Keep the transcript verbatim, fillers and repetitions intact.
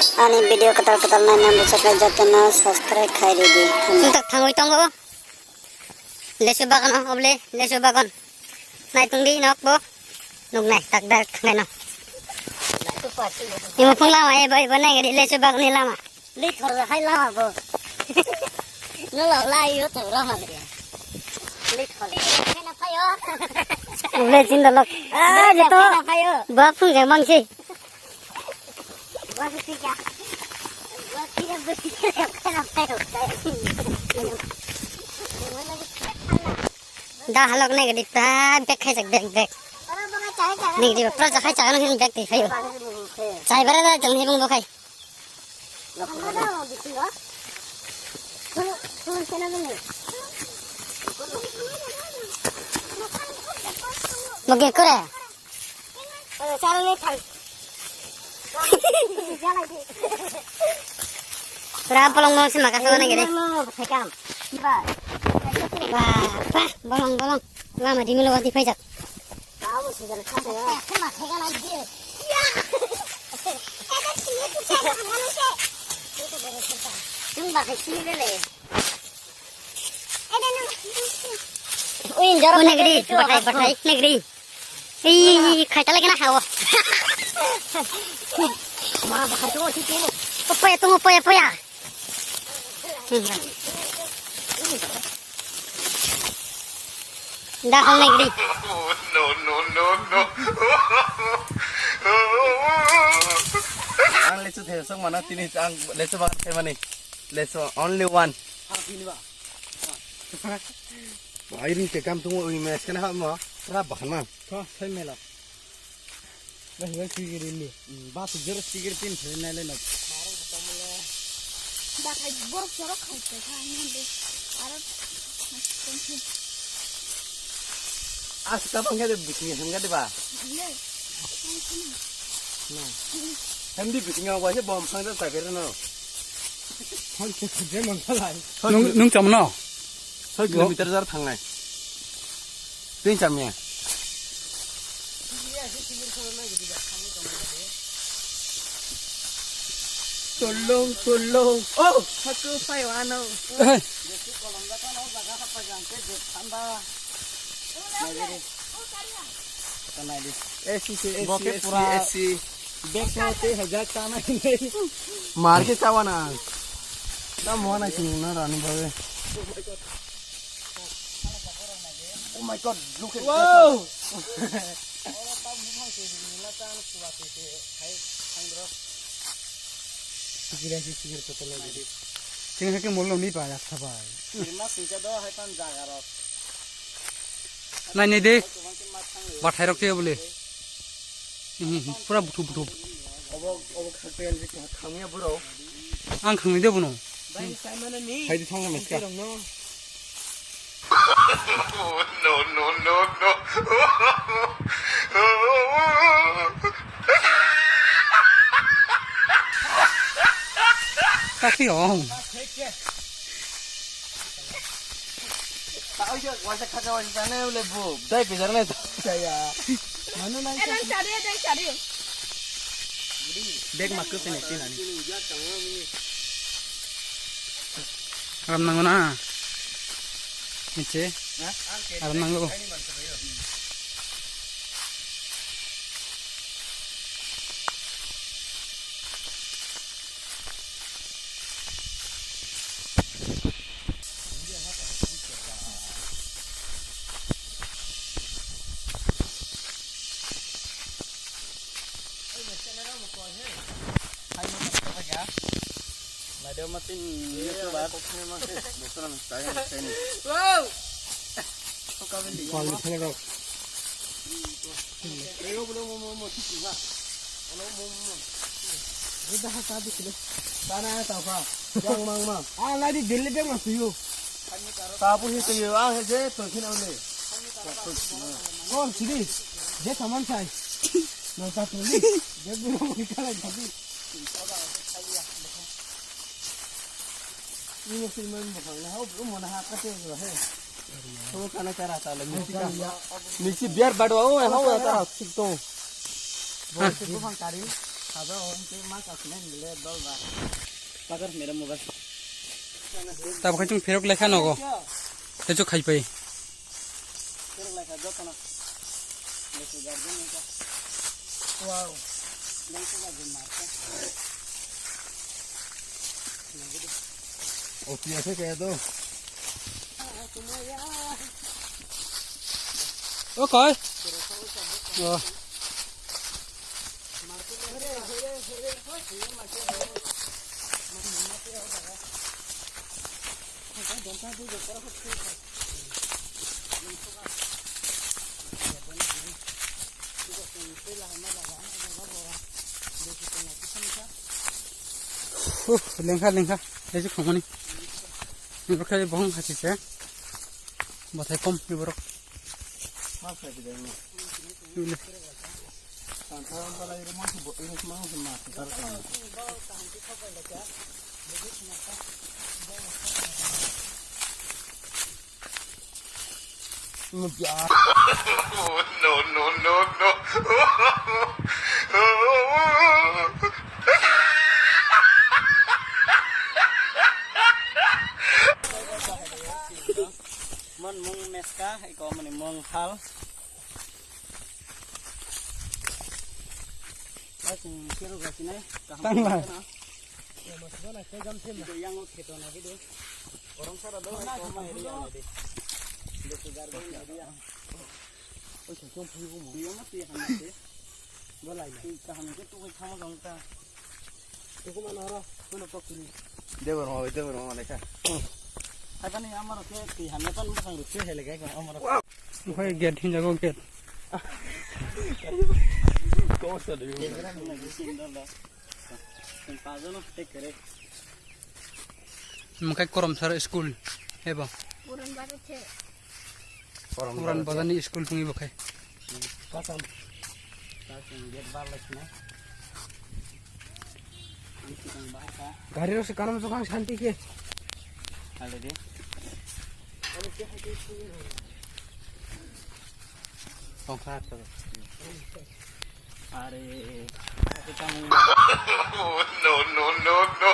Ani video kwtal kwtal naina muchuk lai jotono subscribe khai ridi. Hambai. Sumtak thangwi tongo. Lesu bagan o, oble, lesu bagan. Nai tongdi nok bo. Nuk nai, tak dak thangwi no. Imo phung lama, e bai, bai nai gadi lesu bagan ni lama. Lithor hai lama bo. Nolo lai yo to lama de. Lithor. Kena phayo. Oble chin dalok. Ah, joto. Kena phayo. Ba phung jang bang si. Da halok nai gadi ta bek khai jak bek bek. Nai gadi pra ja khai cha no hin bek ti khayo. Chai bara da jang hibung bo khai. Bo ge kore. Pura bolong bolong se maka sogana gede. Ba, ba, bolong bolong. Lama di milo wati phaijak. Ui, jorok nagri, bathai, bathai, nagri. Ei, khaita lagi na hawo. Poya, tungo poya, poya. Dah hal nagri. No, no, no, no. Ang lesu thesok mana tini ang lesu bagan thai mani. Lesu only one. Airing ke kam tungo ui mes kana ha mo. Ra bahan ma. Tho, sai mela. Ba hiwa sigiri ni. Ba tu jero sigiri tin thai nai le no. Ba khai borok jorok khai te kha ni de. Aro. As ka bang de bising hem ga de ba. Hindi bising wa se bom phang da ta kere no. Phang se khuje man khalai. Nung, nung cham no? Soi kilometer jar thangnai. Tei chamya. Tolong, tolong. Oh, haku pai wano. Eh. Kanai di. A C, A C, Bo ke A C, pura A C. Bek sa te hajak tanai. Mar ke chawana. Na mo na sing na rani babe. Oh my God, look at that. Wow! Sini hake molo ni pa yak sabai. Nai nai de. Bathai rok te bole. Pura buthu buthu. Obo, obo khakte ang khamya bro. Ang khangni de bono. Hai di thangna meska. No, no, no, no. Kasi ong. Waisa khacha waisa chana ule bo. Dai pizar nai. Chaya. Mano nai. Dai chari. Bag ma kwsini tinani. Aram nango na. Niche. Aram nango. Tabu hi tuyo, ang he je to khin ang le. Kon sidi, je saman sai. No ta tu ni, je bu mo kala jadi. Ini sih main bukan lah, oh belum mana hak kasih lah he. Oh kana cara ta le misi ka. Misi biar badu oh, oh ta sik to. Bukan kari. Abo hwn tei ma kasinai ni le dol ba. Pagar mera mobile. Tabuk khe chwng phirok lekha nogo. Tei chwng khai pai. Phirok lekha joto no. Lekha garden ni ka. Wow. Lekha garden mar ka. O piya se kaya do. Okay. Oh. Uh, lengkha, lengkha. Ese khongmani. Iborok khe bohong khasi se. Bathai kom iborok. Mas khai kidai ni. Ile. Tanta balai ro mas bo iros mas mas tar kan. No, no, no, no. Mon mung meska, iko mani mung hal. Asing kero gasine, kaham. Tangla. Video yang kheto na video. Orang sara do, iko ma area na di. Besi garden area. Oi, sa chong phi mo. Video ma ti han na ti. Bolai na. Ti kaham ke tu kai khama jong ta. Debor ma, debor ma lekha. Hai pani amar ke ti han na pan musang ruk se hele ga amar. Oke, gate hinjago, gate. Kau sa de. Pajono tek kere. Mungkai Koromsar school, hebo. Puran Bazar khe. Puran Bazar ni school pungi bo khai. Kasam. Kasam gate bar lai sini. Ang sikang bar ka. Gari rok se kanam sokang santi khe. Hale de. Tongkha to. Are, no, no, no, no.